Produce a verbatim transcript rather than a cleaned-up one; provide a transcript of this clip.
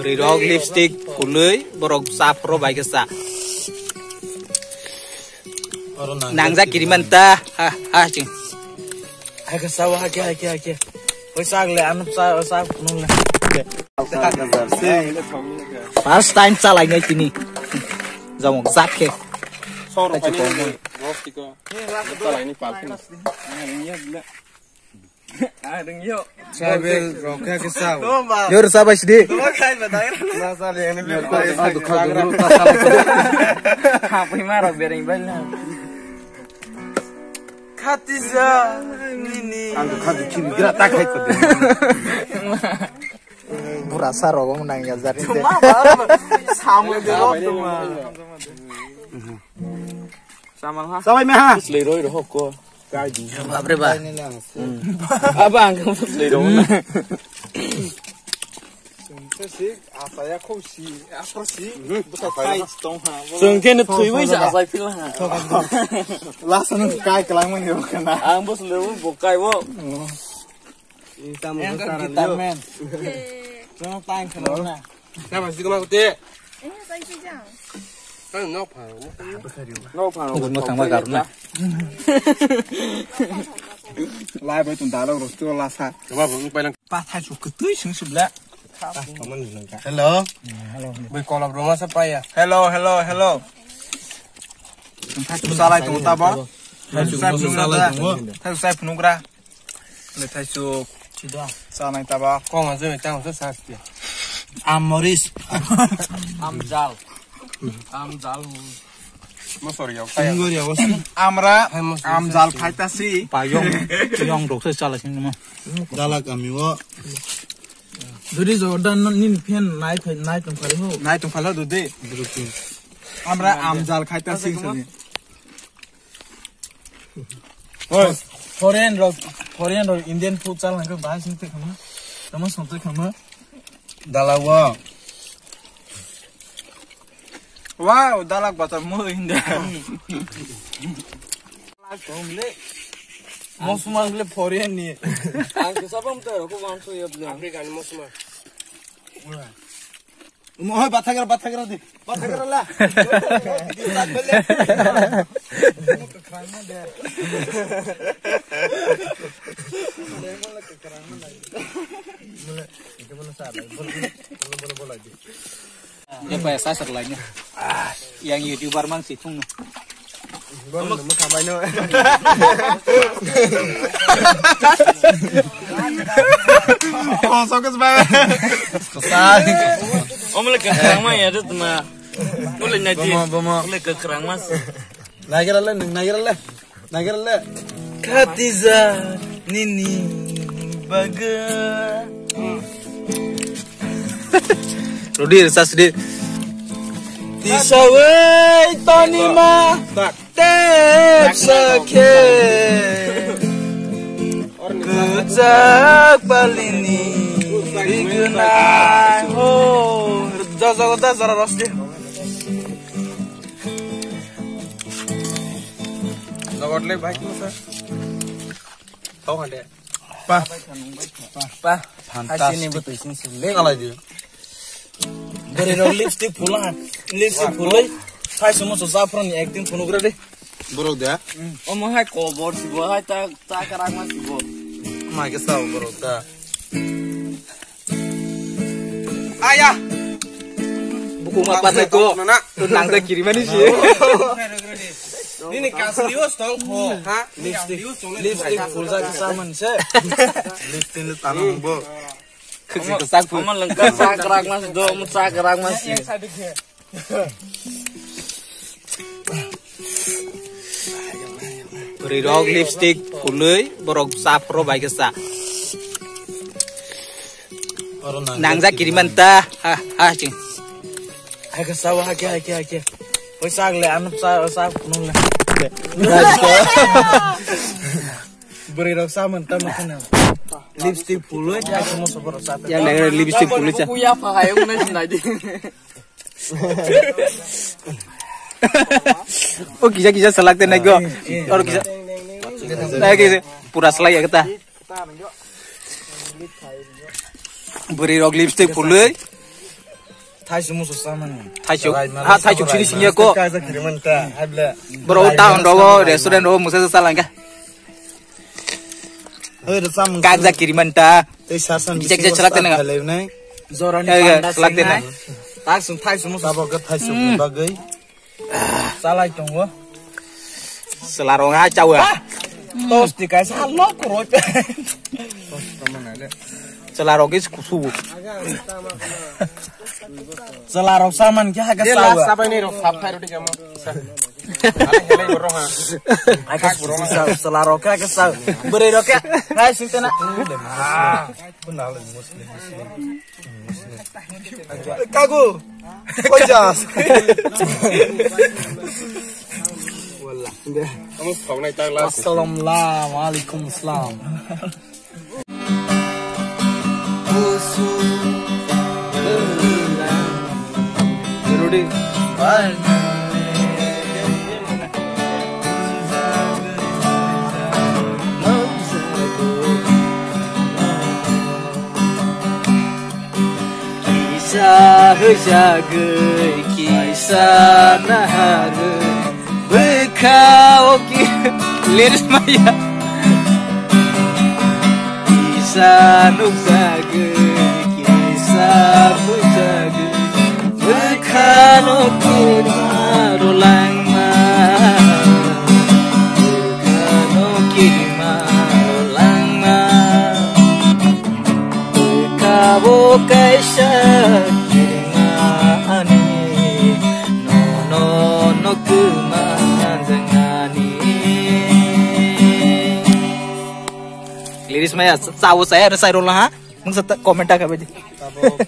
Rirok lipstick pului borok chapro bai khe cha. Nangjak kiri man ta. Ha, ha, ching. Hai khe cha, hai khe, hai khe, hai khe. Oi chak le, ano cha, cha phunuk le. First time chalai nai tini. Jamok jak khe. Soro pani ni rosti ko. Chalai ni pal. Tribal rok khe khe sao. Yor sa bai sidi. Khapui ma rok bereng bai la. Khatija nini. Ang kha du chini gra ta khai ko de. Bura sa rok ong nang ya jari de. Samung de rok tuma. Samal ha. Sabai me ha. Slei roi ro ko. Babre ba. Aba ang kang slei ro. Sungke si, asaya kho si, asro si. Buka kai tong ha. Sungke ne thui wai sa asai phil ha. Last no kai kelang mani ro kana. Ang bus le bo kai bo. Entertainment. Jono time khana na. Nama sih kau mau teh? Ini saya sih jang. Kan nau pha. Nau pha. Nau pha. Lai bai tun dalo rostu lasa. Coba bung palang. Pa thai su ketui sing subla. Hello. Hello. Bai kolab roma sa paya. Hello, hello, hello. Thai su salai tung tabo. Thai su sai phunuk ra. Thai su sai phunuk ra. Le thai su. Sida. Sa nai taba. Kong ajo tang sa sa. Amoris. Amjal. Amjal. Mosori yok. Singori yok. Amra amjal phaitasi. Pa yong, yong rok se chala sing ma. Dalak ami o. Jodi Jordan no nin phen nai phai, nai tong phai ho. Nai tong phai ho dodi. Amra amjal khaitasi sani. Oi. Foreign rok, foreign rok Indian food chal nang khe bahai sing te khama. Tamo song te khama. Dalak wo. Wow, dalak bata mo India. Mosuma le foreign ni. Ang ke sabam te rok ko wang so yab le. Africa ni mosuma. Mo hoi bathagra, bathagra di. Bathagra la. Yang YouTuber mang si thung. Bono nungmo khamai no. Oh, so kes bai. Sai. Omle ke khang ma ya dut ma. Omle nai di. Bomo, bomo. Omle ke khang ma. Nai gara le, nung nai gara le. Nai gara le. Khatija nini baga. Rodi, sas di. Tisawai toni ma. Tak. Tep sakhe kujak palini rignai ho. Jaga jaga da jara rosti. Jaga le bhai ko sa. Tau hande. Pa. Pa. Fantastic. Asini betul sing sing. Ngalai di. Bwrwi rok lipstick phulai, lipstick phulai. Thai sumo so saffron ni acting phunuk re de. Borok de? Omo hai kobor sibo, hai ta, ta karak ma sibo. Mai ke sao borok da. Aya. Buku ma patai ko. Na, na. Tu nang da kiri mani si. Nini kasli os tong kho. Ha? Lipstick, lipstick phulsa kisa man se. Lipstick le tanong bo. Khwchwng kwchak phwrwng. Omo lengkha chakrak mas do, omo chakrak mas si. Bwrwi rok lipstick phulwi borok cha phoro bai khe cha. Nangjak kiri man ta. Ha, ha, ching. Hai khe cha, hai khe, hai khe, hai khe. Oi chak le, ano cha, cha phunuk le. Bwrwi rok cha man ta ma kheno. Lipstick phulwi ya kheno sobo rok cha. Ya le lipstick phulwi cha. Kuya pha hai ung nai sinai di. O kisa kisa salak te nai go. Or kisa. Nai kisa pura salai ya kata. Bwrwi rok lipstick phulwi. Thaisu musu samani. Thaisu. Ha, thaisu sini sini ko. Kaja kiriman ta, hable. Bro, town rogo, restaurant rogo, musa sa langka. Hei, samani. Kaja kiriman ta. Tei sarsan. Bijak bijak chalak tena. Jorani panda chalak tena. Thaisu, thaisu musu. Tabok thaisu bagwi. Chalai tongo. Selarong ha chawa. Tos di kai sal no kuro. Selarong is kusu. Selarong saman kya ha ka sawa. Sabai ni rok sap khai roti jamo. Helai helai boro ha. Selarong kya ka sawa. Bere rok kya. Hai sintena. Kagu. Kojas. Assalamualaikum salam. Kisa hwjagwi, kisa naharwi, bwkha o ki-, lyrics maya. Kisa nukjagwi, kisa bujagwi, bwkhano kirima rwlangma, bwkhano kirima rwlangma. Kabo kaisa kirima ani, nono no kwma jangani. Lyrics maya, chawo saya, ada saya rola ha. Mungsa comment ta kabe di. Tabok.